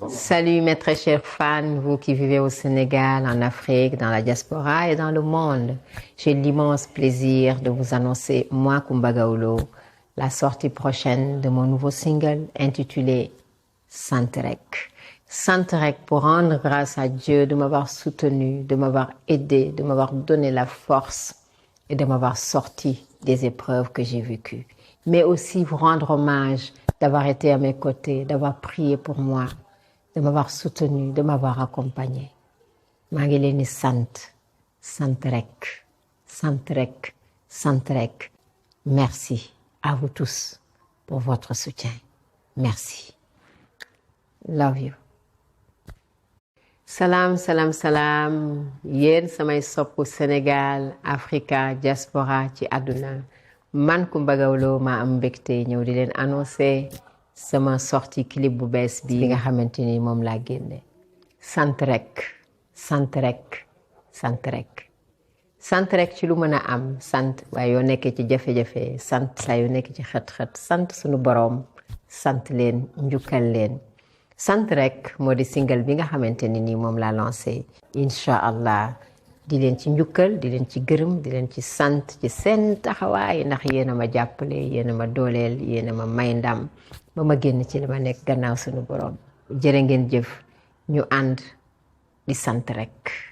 Salut mes très chers fans, vous qui vivez au Sénégal, en Afrique, dans la diaspora et dans le monde. J'ai l'immense plaisir de vous annoncer, moi Coumba Gawlo, la sortie prochaine de mon nouveau single intitulé Santerek. Santerek pour rendre grâce à Dieu de m'avoir soutenu, de m'avoir aidé, de m'avoir donné la force et de m'avoir sorti des épreuves que j'ai vécues. Mais aussi vous rendre hommage d'avoir été à mes côtés, d'avoir prié pour moi, de m'avoir soutenu, de m'avoir accompagné. maa ngi leen di sant rek. Merci à vous tous pour votre soutien. Merci. Love you. Salam yéen samay soppu Sénégal Africa diaspora ci àdduna man Coumba Gawlo maa am mbégte ñëw di leen annoncé sama sortie clip bu bees bi nga xamante ni moom laa génne sant rek ci lu mën a am sant waaye yoo nekkee ci jafe-jafe sant saa yoo nekk ci xët-xët sant sunu boroom sant leen njukkal leen sant rek moo di single bi nga xamante ni nii moom laa lancé incha allah di leen ci njukkal di leen ci gërëm di leen ci sant ci seen taxawaay ndax yéen a ma jàppale yéen a ma dooleel yéen a ma may ndam ba ma génn ci li ma nekk gannaaw suñu borom jërë ngeen jëf ñu ànd di sant rek